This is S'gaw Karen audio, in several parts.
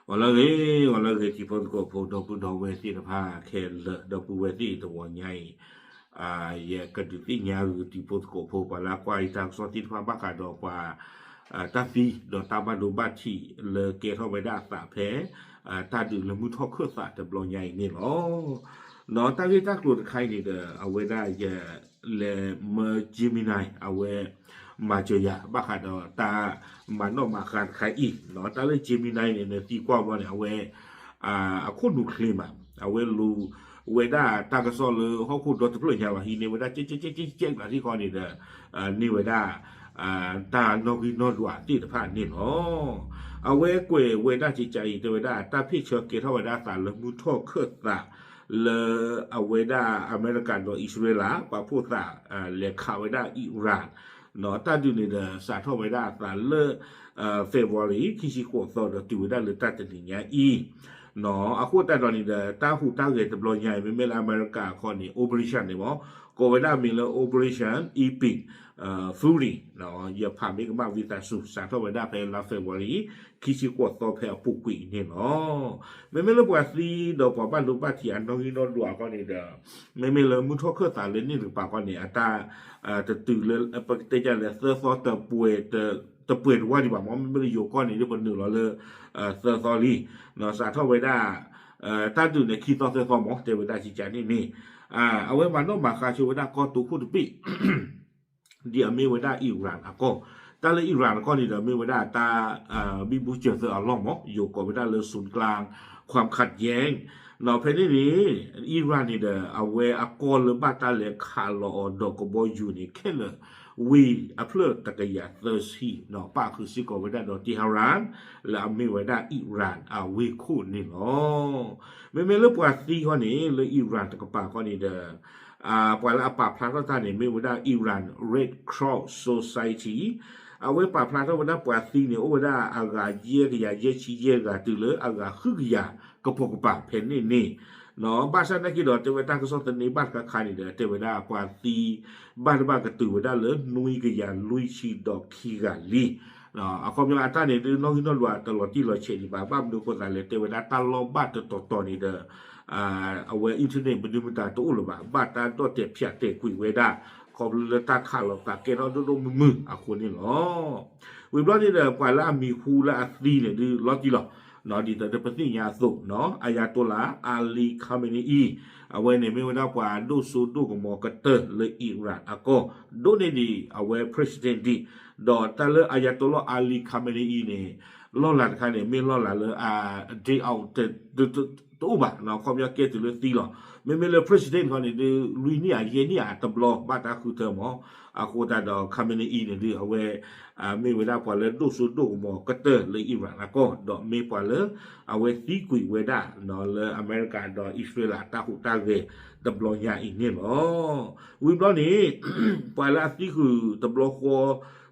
ဂီၤလၢအဂ့ၤ, ဂီၤလၢအဂ့ၤ တံၤဖိသကိးဖိ ဒီပုၢ်ဒီဝဲၢ်သ့ၣ်တဖၣ်ခဲလၢာ်, ဒီပုၢ်ဝဲၢ်သ့ၣ်တဝီၤညါအံၤ, ယကဒုးသ့ၣ်ညါဂုာ်တံၤဖိသကိးဖိ ပှၤလၢအကွၢ်အံၤတၢ်ကစီၣ်သ့ၣ်တဖၣ်ဘၣ်ဃးဒီးပှၤ တၢ်သံ ဒီးတၢ်ဘၣ်ဒိဘၣ်ထံးလၢကဲထီၣ်ဝဲဒၣ်အသးဖဲ တၢ်ဒုးလၢမုၢ်ထီၣ်ခၢၣ်သးတဘျီညါအံၤန့ၣ်လီၤ. ဒီးတၢ်ဂ့ၢ်တၢ်ကျိၤတခါအံၤန့ၣ်ဒီး အဝဲဒၣ်ယလဲၤမၢ Gemini အဝဲ မၤစၢၤယၤ ဘၣ်ဃးဒီးတၢ်မၤနီၣ်မၤဃါတခါအံၤ, တၢ်လၢ Gemini န့ၣ် နသံကွၢ်ဘျီန့ၣ် အဝဲ အခိၣ်နူာ်ချ့မး, အဝဲလူၤဝဲဒၣ်တၢ်ကစီၣ်လၢဟီၣ်ခိၣ်ဒီတဖျၢၣ်ညါလီၤ ဟံးန့ၢ်ဝဲဒၣ် ကဲကဲကဲကဲကဲကလးထံၣ်ဃီန့ၣ်ဒီး န့ၢ်ဝဲဒၣ် တၢ်နီၣ်ဂံၢ်နီၣ်ဒွးသ့ၣ်တဖၣ်န့ၣ်လီၤ. အဝဲကွဲးဝဲဒၣ်ကကးအံၤ တဲဝဲဒၣ် တၢ်ဖ့ၣ်ဆၢကဲထီၣ်ဝဲဒၣ်အသးလၢမုၢ်ထီၣ်ခၢၣ်သး လၢအဝဲဒၣ်အမဲရကၤဒီးအံၣ်စရ့လး ပှၤဖိသၣ်လဲၤခးဝဲဒၣ် Iran တၢ်ဒုးန့ၣ်ဒီး စးထီၣ်ဝဲဒၣ်အသးလၢ February ခံဆံဃိးသီ ဒီးတုၤဝဲဒၣ်လၢတၢ်တနံၤညါအံၤ အဃိသတးဒီးန့ၣ်ဒီး တၢ်ဟူးတၢ်ဂဲၤတဘျီညါအံၤ မ့မ့ၢ်လၢအမဲရကၤအခီန့ၣ် operation န့ၣ်မ့ၢ် ကိးဝဲဒၣ်မ့ၢ်လၢ Operation Epic Fury ယဖးမ့ၢ်ကမၣ်ဝံသးစူၤ စးထီၣ်ဝဲဒၣ်ဖဲလါ February ခံဆံဃိးသီဖဲအပူၤကွံာ်အံၤန့ၣ်လီၤ. မ့မ့ၢ်လၢပှၤသံဒီးပှၤဘၣ်ဒိဘၣ်ထံးအနီၣ်ဂံၢ်နီၣ်ဒွးအခီန့ၣ်ဒီး မ့မ့ၢ်လၢမုၢ်ထီၣ်ခၢၣ်သးလၢန့ၣ်တကပၤအခီန့ၣ် အတၢ် တတုၤလၢ ပကတဲဒ်လဲၣ် သၢသီ တပှဲၤတဝါဒံးဘၣ်မ့ၢ် မ့မ့ၢ်လၢယိၤကီၢ်န့ၣ် ဒ်ပနုာ်လီၤလၢ သၢသီလံ, စးထီၣ်ဝဲဒၣ် တၢ်ဒုးန့ၣ် ခံသီသၢသီမ့ၢ် တဲဝဲဒၣ်ကကးန့ၣ်န့ၣ် အဝဲမၤနီၣ်မၤဃါဆိဝဲဒၣ်ကီၢ်တိခိၣ်တဘ့ၣ် ဒ်အမ့ၢ်ဝဲဒၣ် Iran အကီၢ်, တၢ်လၢ Iran အကီၢ်န့ၣ်ဒီး မ့ၢ်ဝဲဒၣ်တၢ် ဘံဘူစၢၤသၢအလီၢ်မ့ၢ် ယိၤကိးဝဲဒၣ်လၢ ศูนย์กลางความขัดแย้ง ဖဲန့ၣ်န့ၣ် Iran န့ၣ်ဒီး အဝဲအကီၢ်လၢဘၣ်တၢ်လဲၤခးလီၤအီၤဒီးကဘီယူၤန့ၣ် ခဲလၢာ်ဝ့ၢ်အဖျၢၣ်တကယၤသၢဆံ ပၣ်ဃုာ်စ့ၢ်ကီးဝဲဒၣ်ဒီး Tehran လၢအမ့ၢ်ဝဲဒၣ် Iran အဝ့ၢ်ခိၣ်န့ၣ်လီၤ. မ့မ့ၢ်လၢပှၤသံခီန့ၣ် လၢ Iran တကပၤခီန့ၣ်ဒီး ပှၤလၢအပာ်ဖျါထီၣ်တၢ်န့ၣ် မ့ၢ်ဝဲဒၣ် Iran Red Cross Society အဝဲပာ်ဖျါထီၣ်ဝဲဒၣ်ပှၤသံန့ၣ် အိၣ်ဝဲဒၣ်အဂၤယဲၢ်ကယၤယဲၢ်ဆံယဲၢ်ဂၤတုၤလၢအဂၤဃုကယၤကပိာ်ကပၤဖဲန့ၣ်န့ၣ် ဘၣ်ဆၣ်နာ်က့ဒီးတဲဝဲတၢ်ကစီၣ်သန့ဘၣ်တခါခါန့ၣ်ဒီး တဲဝဲဒၣ်ပှၤသံ ဘၣ်တဘၣ်ကတုၤဝဲဒၣ်လၢနွံကယၤလွံၢ်ဆံဒီးခံဂၤလံ. အခီပညီအတၢ်န့ၣ်ဒုးနီၣ်ဂံၢ်နီၣ်ဒွးတလီၤတံၢ်လီၤဆဲးဒံးဘၣ် ဘၣ်မနုၤအဃိသတးလဲၣ် တဲဝဲဒၣ်တၢ်လီၢ်ဘၣ်တတီၤတီၤန့ၣ်ဒီး အဝဲ internet မနုၤမတၤတအိၣ်လၢၤဘၣ် ဘၣ်တၢ်ဒီၣ်တဲာ်ဖၠးတဲာ်ကွံာ်ဝဲဒၣ် ခီဖျိလၢတၢ်ခးလိာ်သးကဲထီၣ်ဒိၣ်ဒိၣ်မုၢ်မုၢ်အဃိန့ၣ်လီၤ. ဝံၤဘျီန့ၣ်ဒီး ပှၤလၢအမံၤဟူလၢအသံန့ၣ်ဒုးလီၤတံၢ်လီၤ. ဒ်သိးပသ့ၣ်ညါအသိး Ayatollah Ali Khamenei အဝဲန့ၣ်မ့ၢ်ဝဲဒၣ်ပှၤဒိၣ်စိဒိၣ်ကမီၤကတၢၢ်လၢ Iran အကီၢ် ဒိၣ်န့ၢ်ဒံးအဝဲ president ဒံး ဒီးတၢ်လၢ Ayatollah Ali Khamenei အံၤန့ၣ် လီၢ်လၤတခါန့ၣ် မ့ၢ်လီၢ်လၤလၢအ day out တအိၣ်ဘၣ် ခီပညီကဲတုၤလၢသံလီၤ. မ့မ့ၢ်လၢ president ခီန့ၣ်ဒုး လွံၢ်နံၣ်ဧါယဲၢ်နံၣ်ဧါတဘျီ ဘၣ်တၢ်ဃုထၢမး. အဃိသတးဒီး Khamenei အံၤန့ၣ်ဒုး အဝဲ မ့ၢ်ဝဲဒၣ်ပှၤလၢဒိၣ်စိဒိၣ်ကမီၤကတၢၢ်လၢ Iran အကီၢ် ဒီးမ့ၢ်ပှၤလၢ အဝဲသံကွံာ်ဝဲဒၣ် လၢအမဲရကၤဒီးအံၣ်စရ့လး တၢ်ဟူးတၢ်ဂဲၤတဘျီညါအံၤန့ၣ်လီၤ. ဝံၤဘျီန့ၣ် ပှၤလၢအသံဃုာ်တဘျီဃီ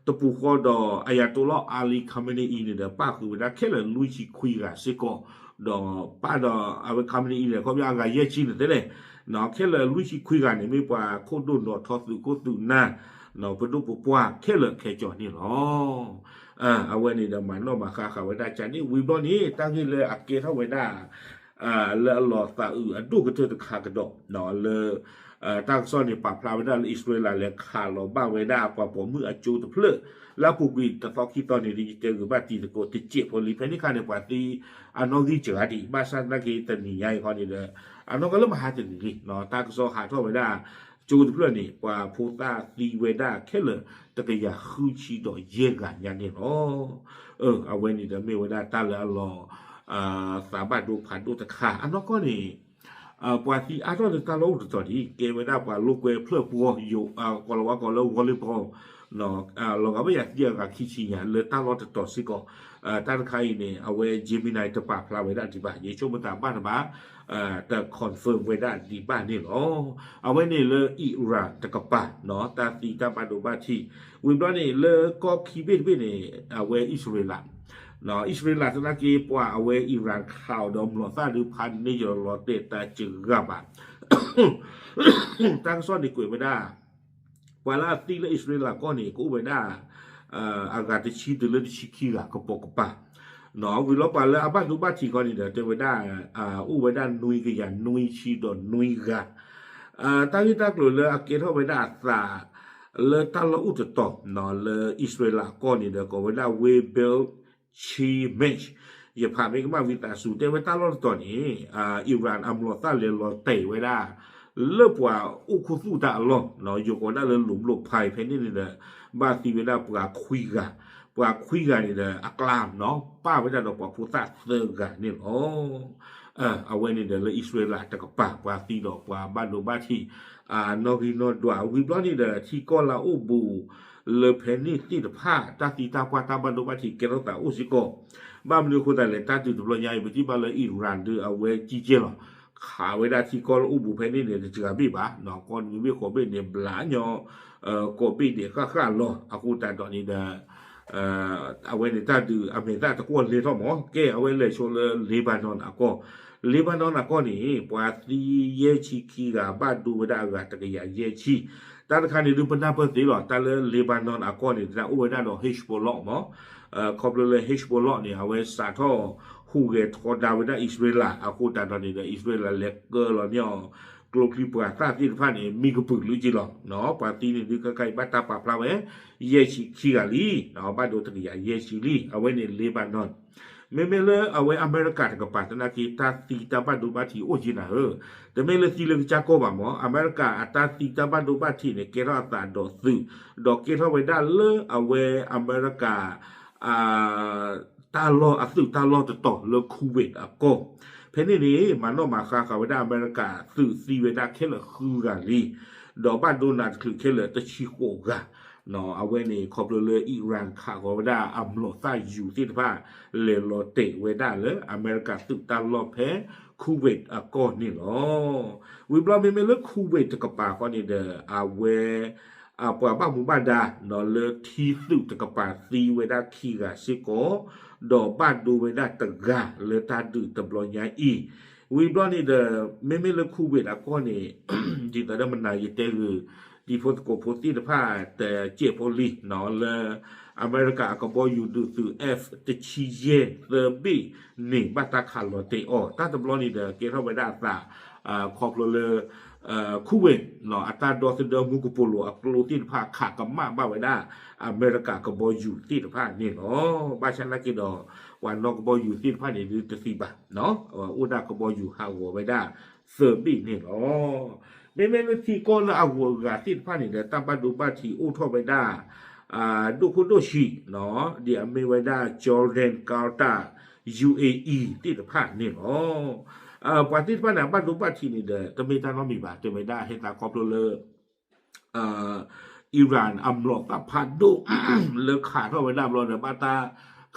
တပူၤဃီဒီး Ayatollah Ali Khamenei အံၤန့ၣ်ဒီး ပၣ်ဃုာ်ဝဲဒၣ်ခဲလၢာ်လွံၢ်ဆံခွံဂၤစ့ၢ်ကီး, ဒီးပၣ်ဒီးအဝဲ Khamenei အံၤန့ၣ် ခီပညီအဂၤယဲၢ်ဆံန့ၣ်သ့လဲၣ်, ခဲလၢာ်လွံၢ်ဆံခွံဂၤန့ၣ် မ့ၢ်ပှၤခိၣ်ဒိၣ်နီၣ်ထီသုးခိၣ်သုးနၢ် ပဒိၣ်ပပှၢ်ခဲလၢာ်ခဲကၠီၤန့ၣ်လီၤ. အဝဲန့ၣ်ဒီးမၤနီၣ်မၤဃါဃာ်ဝဲဒၣ်ကန့ၣ် ဝံၤဘျီန့ၣ် တၢ်ဂ့ၢ်လၢအကဲထီၣ်ဝဲဒၣ် လၢအလီၤသးအုးအဒိၣ်ကတၢၢ်တခါကဒီး လၢ တၢ်ကစီၣ်န့ၣ် ပာ်ဖျါဝဲဒၣ်လၢအံၣ်စရ့လးလဲၤခးလီၤဘၣ်ဝဲဒၣ်ပှၤပိာ်မုၣ်အကၠိတဖျၢၣ် လၢအပူၤကွံာ်တသီခံသီန့ၣ်ဒီး ယတဲဂ့ၤဘၣ်တံၤသကိးတစဲးဖိလံ ဖဲန့ၣ်အခါန့ၣ် ပှၤသံအနီၣ်ဂံၢ်စှၤဒံး ဘၣ်ဆၣ်သနာ်က့တနံၤညါအံၤခီန့ၣ်ဒီး အနီၢ်ကီၢ်လၢမဟါတနံၤလံ တၢ်ကစီၣ်ဟးထီၣ်ဝဲဒၣ် ကၠိတဖျၢၣ်န့ၣ် ပှၤဖိသၣ်သံဝဲဒၣ်ခဲလၢာ်တကယၤဃုဆံဒီးယဲၢ်ဂၤညါန့ၣ်လီၤ. အဝဲန့ၣ်ဒီးမ့ၢ်ဝဲဒၣ်တၢ်လၢအလီၤ သးဘၣ်ဒိဖးဒိၣ်တခါ အနီၢ်ကီၢ်န့ၣ် ပှၤသံအါထီၣ်လၢတၢ်လီၢ်အိၣ်တတီၤဒံး ကဲဝဲဒၣ်ပှၤလိာ်ကွဲဖျၢၣ်ပှီၤ ယိၤ ကိးလီၤဝါကိးလၢ volleyball လီၤဂာ်ဘၣ်ယၤသံအဂၤခံဆံညါ လၢတၢ်လီၢ်တတီၤစ့ၢ်ကီး တၢ်တခါအံၤန့ၣ် အဝဲ Gemini တပာ်ဖျါဝဲဒၣ်ဒံးဘၣ် ယဆိကမိၣ်သးဘၣ်တဘၣ် တ confirm ဝဲဒၣ်ဒံးဘၣ်န့ၣ်လီၤ. အဝဲန့ၣ်လၢ Iran တကပၤ တၢ်သံတၢ်ဘၣ်ဒိဘၣ်ထံး ဝံၤဘျီန့ၣ် လၢကီၢ်ခံဘ့ၣ်တဘ့ၣ်န့ၣ် အဝဲအံၣ်စရ့လး အံၣ်စရ့လးသနာ်က့ ပှၤအဝဲ Iran ခးအီၤဒီးမျိာ်သၣ်ဒုးဖးန့ၢ်ယလီၤတဲာ်တၢ်စှၤဂၤဘၣ် တၢ်ကစီၣ်န့ၣ်ကွဲးဝဲဒၣ် ပှၤလၢအသံလၢအံၣ်စရ့လးကီၢ်န့ၣ် ကအိၣ်ဝဲဒၣ် အဂၤတဆံတုၤလၢတဆံခံဂၤကပိာ်ကပၤ ဝံၤလီၤပှၤလၢအဘၣ်ဒိဘၣ်ထံးခီန့ၣ်ဒီး တဲဝဲဒၣ် အိၣ်ဝဲဒၣ်နွံကယၤနွံဆံဒီးနွံဂၤ, တၢ်ဂ့ၢ်တၢ်ကျိၤလၢအကဲထီၣ်ဝဲဒၣ်အသး လၢတၢ်လီၢ်အိၣ်တတီၤ လၢအံၣ်စရ့လးအကီၢ်န့ၣ်ဒီး ကိးဝဲဒၣ် Webel Chi Mech, ယဖးမ့ၢ်ကမၣ်ဝံသးစူၤ တဲဝဲတၢ်လီၢ်တတီၤန့ၣ် Iran အမျိာ်သၣ်လဲၤလီၤတဲာ်ဝဲဒၣ် လၢပှၤအိၣ်ခိၣ်သူၣ်တၢ်အလီၢ် ယိၤကိးဒၣ်လၢလူၤဘျိးဖဲဖဲန့ၣ်န့ၣ်ဒီး ဘၣ်သံဝဲဒၣ်ပှၤခွံဂၤ, ပှၤခွံဂၤန့ၣ်ဒီး အကျါနီၤ ပၣ်ဝဲဒၣ်ဒီးပှၤဖိသၣ်သၢဂၤန့ၣ်လီၤ. အဝဲန့ၣ်ဒီးလၢအံၣ်စရ့လးတကပၤ ပှၤသံဒီးပှၤဘၣ်ဒိဘၣ်ထံး အနီၣ်ဂံၢ်နီၣ်ဒွး ဝံၤဘျီန့ၣ်ဒီး ထံကီၢ်လၢအအိၣ်ဘူး လၢဖဲန့ၣ်သ့ၣ်တဖၣ် တၢ်သံတၢ်ပှၢ်တၢ်ဘၣ်ဒိဘၣ်ထံးကဲထီၣ်သးအိၣ်စ့ၢ်ကီး, ဘၣ်မနုၤအဃိသတးလဲၣ် တၢ်ဒုးတဘျီညါအံၤ ပထံၣ်ဘၣ်လၢ Iran ဒုးအဝဲကံကဲလီၤ, ခးဝဲဒၣ်ထံကီၢ်လၢအိၣ်ဘူးဖဲန့ၣ်န့ၣ် တစှၤဘ့ၣ်ဘၣ်, ကီၢ်နွံဘ့ၣ်ဃိးဘ့ၣ်န့ၣ် ဘျးညီ ကီၢ်ဘ့ၣ်ဒဲးဃၣ်ဃၣ်လီၤ, အဃိသတးဒီးန့ၣ်ဒီး အဝဲန့ၣ်တၢ်ဒုးအမဲာ်သၣ်တကွီၢ်လဲထီၣ်မး, ကဲအဝဲလဲၤဆိလၢ Lebanon အကီၢ်, Lebanon အကီၢ်န့ၣ် ပှၤသံယဲၢ်ဆံခံဂၤ ဘၣ်ဒိဝဲဒၣ်အဂၤတကယၤယဲၢ်ဆံ, တၢ်တခါန့ၣ်ဒုး ပနၢ်ပၢၢ်သ့လီၤ, တၢ်လၢ Lebanon အကီၢ်န့ၣ် တၢ်အိၣ်ဝဲဒၣ်ဒီး Hezbollah မး, ခီဖျိလၢ Hezbollah န့ၣ် အဝဲစးထီၣ်ဟူးဂဲၤထီဒါဝဲဒၣ်အံၣ်စရ့လး အဃိသတးဒီးန့ၣ်ဒီး အံၣ်စရ့လးလဲၤကၢလီၤန့ၢ်အီၤ ကျိချံပှၤသၣ်သ့ၣ်တဖၣ်န့ၣ် မံကပုာ်လၢက့လီၤ, ပှၤသံန့ၣ်ဒုး ခဲခါအံၤဘၣ်တၢ်ပာ်ဖျါဝဲ ယဲၢ်ဆံခံဂၤလံ, ဘၣ်ဒိတကယၤယဲၢ်ဆံလံ, အဝဲန့ၣ် Lebanon မ့မ့ၢ်လၢအဝဲအမဲရကၤတကပၤသနာ်က့ တၢ်သံတၢ်ဘၣ်ဒိဘၣ်ထံးအိၣ်က့နၤဧၢ, တမ့ၢ်လၢသံလၢကစၢ်ကီၢ်ဘၣ်မး, အမဲရကၤအတၢ်သံတၢ်ဘၣ်ဒိဘၣ်ထံးန့ၣ် ကဲထီၣ်အသးဒီးသုး, ဒီးကဲထီၣ်ဝဲဒၣ်လၢအဝဲအမဲရကၤ တၢ်လီၢ်အသုးတၢ်လီၢ်တတီၤလၢ Kuwait အကီၢ်, ဖဲန့ၣ်န့ၣ် မၤနီၣ်မၤဃါဃာ်ဝဲဒၣ်အမဲရကၤသုးသံဝဲဒၣ်ခဲလၢာ်ဃုဂၤလံ, ဒီးဘၣ်ဒိနးတချုးခဲလၢာ်တဆံဃိးဂၤ အဝဲန့ၣ် ခီဖျိလၢ Iran ခးဃီၤဝဲဒၣ်အမျိာ်သၣ်ယူၤသ့ၣ်တဖၣ် လဲၤလီၤတဲာ်ဝဲဒၣ်လၢအမဲရကၤသုးတၢ်လီၢ်ဖဲ Kuwait အကီၢ်န့ၣ်လီၤ. ဝံၤဘျီမ့မ့ၢ်လၢ Kuwait တကပၤဃီန့ၣ်ဒီး အဝဲ ပှၤဘၣ်မူဘၣ်ဒါ လၢထံသုးတကပၤသံဝဲဒၣ်ခံဂၤစ့ၢ်ကီး, ဒီးဘၣ်ဒိဝဲဒၣ်တဂၤလၢတၢ်ဒုးတဘျီညါအံၤ, ဝံၤဘျီန့ၣ်ဒီး မ့မ့ၢ်လၢ Kuwait အကီၢ်န့ၣ် ဒ်သိးဒီးမနၤယတဲဂ့ၤ ဒ်ဖိသကိးဖိသ့ၣ်တဖၣ်တစဲးဖိလံ လၢ အမဲရကၤအကဘီယူၤဒုးသုး F တဆံယဲၢ်သၢဘ့ၣ်န့ၣ် ဘၣ်တၢ်ခးလီၤတဲာ်အီၤ တၢ်တဘျီန့ၣ်ဒီး ကဲထီၣ်ဝဲဒၣ်အသး ခီဖျိလၢ Kuwait အတၢ်ဒီသဒၢမူကပိာ်လိၤအကျိသ့ၣ်တဖၣ်ခးကမၣ်ဘၣ်ဝဲဒၣ် အမဲရကၤကဘီယူၤသ့ၣ်တဖၣ်န့ၣ်လီၤ. ဘၣ်ဆၣ်သနာ်က့ဒီး ပှၤနီၣ်ကဘီယူၤသ့ၣ်တဖၣ်န့ၣ်ဒုးတသံဘၣ်, အိၣ်ဒၣ်ကဘီယူၤဟးဂီၤဝဲဒၣ်သၢဘ့ၣ်န့ၣ်လီၤ. မ့မ့ၢ်လၢထံကီၢ်လၢအဂုၤအဂၤသ့ၣ်တဖၣ်န့ၣ်ဒီး တၢ်ဘၣ်ဒိဘၣ်ထံးအိၣ်ထီၣ်ဝဲဒၣ် ဒိၣ်ခိၣ်ဒိၣ်ဆံး ဒ်အမ့ၢ်ဝဲဒၣ် Jordan, Qatar, U A E သ့ၣ်တဖၣ်န့ၣ်လီၤ. ပှၤသ့ၣ်တဖၣ်န့ၣ် အဘၣ်ဒိဘၣ်ထံးန့ၣ်ဒီး တမ့ၢ်တၢ်နီတမံၤဘၣ်, တဲဝဲဒၣ်ဟဲသးခီဖျိလၢ Iran အမျိာ်သၣ်ဖးဒိၣ် လၢခးထီၣ်ဝဲဒၣ်ဘျီဒီး ဘၣ်တၢ်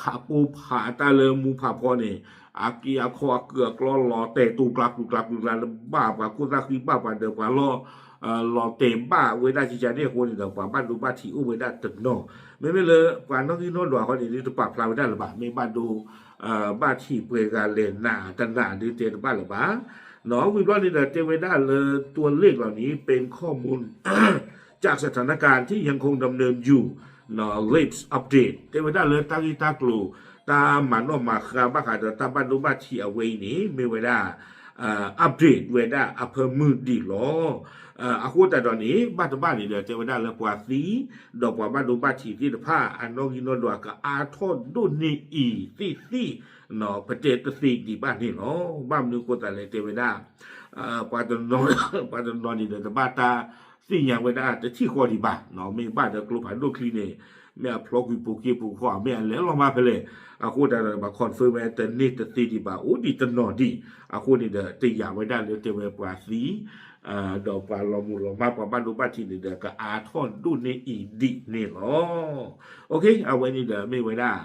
ခးပိၢ်ဖးတၢ်လၢမူဖးဖီန့ၣ် အက့အခီအကုၢ်အကျီလီၤတဲာ်တူာ်ကျါကျူၤကျါကျူၤကျါ ဘၣ်ပှၤခိၣ်သၣ်ဃံ ဘၣ်ပှၤဒၢးပှၤလီၢ် လီၤတဲာ်ဘၣ်ဝဲဒၣ်ကကန့ၣ်အဃိန့ၣ်ဒီး ပှၤဘၣ်ဒိဘၣ်ထံးအိၣ်ဝဲဒၣ်တနီၤ, မ့မ့ၢ်လၢပှၤနီၣ်ဂံၢ်နီၣ်ဒွးဃီန့ၣ် ဒုးတပာ်ဖျါဝဲဒၣ်လၢၤဘၣ်, မ့ၢ်ဘၣ်ဒိ ဘၣ်ထံးပှဲၤဂၤလဲၣ်နးတနးဒုးတဲတဘၣ်လၢၤဘၣ်. ဝံၤဘျီန့ၣ်ဒီး တဲဝဲဒၣ်လၢ ตัวเลขเหล่านี้เป็นข้อมูล จากสถานการณ์ที่ยังคงดำเนินอยู่ เนาะ เรทอัปเดต တဲဝဲဒၣ်လၢတၢ်ဂ့ၢ်တၢ်ကျိၤ တၢ်မၤနီၣ်မၤဃါဘၣ်ဃးဒီးတၢ်ဘၣ်ဒိဘၣ်ထံးအဝဲအံၤန့ၣ် မ့ၢ်ဝဲဒၣ် update ဝဲဒၣ်အဖၢမုၢ်ဒံးလီၤ. အဃိသတးဒီးန့ၣ် ဘၣ်တဘၣ်န့ၣ်ဒီး တဲဝဲဒၣ်လၢပှၤသံ ဒီးပှၤဘၣ်ဒိဘၣ်ထံးသ့ၣ်တဖၣ် အနီၣ်ဂံၢ်နီၣ်ဒွးကအါထီၣ်ဒိၣ်န့ၢ်အံၤသ့ၣ်သ့ၣ် ပတဲတသ့ဒံးဘၣ်န့ၣ်လီၤ. ဘၣ်မနုၤအဃိသတးလဲၣ် တဲဝဲဒၣ် ပှၤတနီၤ ပှၤတနီၤန့ၣ်ဒီး တဘၣ်တၢ်သ့ၣ်ညါဝဲဒၣ်တထံၣ်ဃီဒံးဘၣ်, မ့ၢ်ဘၣ်ဒီးကျိဖးဒိၣ်ချံန့ၣ် မ့ၢ်အဖျီကွံာ်ပူၤက့ပူၤဃီ မ့ၢ်အလဲၤလီၤမးဖဲလဲၣ်, အဃိသတးဒီး ဘၣ် confirm ဝဲတန့ၢ်တသ့ဒံးဘၣ် အိၣ်ဒံးတနီၤဒံး, အဃိန့ၣ်ဒီး တယာ်ဝဲဒၣ်လၢတဲဝဲပှၤသံ ဒီးပှၤလီၤမုၢ်လီၤမၢ် ပှၤဘၣ်ဒိဘၣ်ထံးန့ၣ်ဒီး ကအါထီၣ်ဒိၣ်န့ၢ်အံၤဒံးန့ၣ်လီၤ. အဝဲန့ၣ်ဒီးမ့ၢ်ဝဲဒၣ်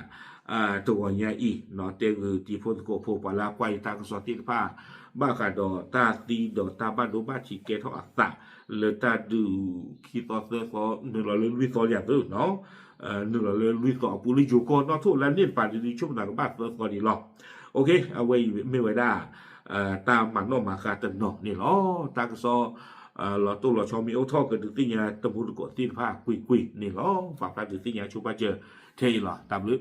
တဂီၤညါအံၤ တဲဂ့ၤတံၤဖိသကိးဖိ ပှၤလၢအကွၢ်ယတၢ်ကစီၣ်သ့ၣ်တဖၣ် ဘၣ်ဃးဒီးတၢ်သံဒီးတၢ်ဘၣ်ဒိဘၣ်ထံးကဲထီၣ်အသး လၢတၢ်ဒုးခံသီသၢသီ နုာ်လီၤလၢလွံၢ်သီယၤသု နုာ်လီၤလၢလွံၢ်သီအပူၤလၢယိၤကီၢ်နီၣ်ထိၣ်လၢန့ၣ်တပၤဒုး ဆိကမိၣ်သးကဘၣ်သၢသီဒံးလီၤ. အဝဲအံၤမ့ၢ်ဝဲဒၣ် တၢ်မၤနီၣ်မၤဃါတနီၤန့ၣ်လီၤ. တၢ်ကစီၣ် လီၤတိၢ်လီၤဆီမ့ၢ်အိၣ်ထီၣ်ကဒုးသ့ၣ်ညါတံၤဖိသကိးသ့ၣ်တဖၣ်ကွ့ၢ်ကွ့ၢ်န့ၣ်လီၤ. ပာ်ဖျါဒုးသ့ၣ်ညါဆိပာ်စၢၤထဲအံၤလီၤ. တၢ်ဘျုး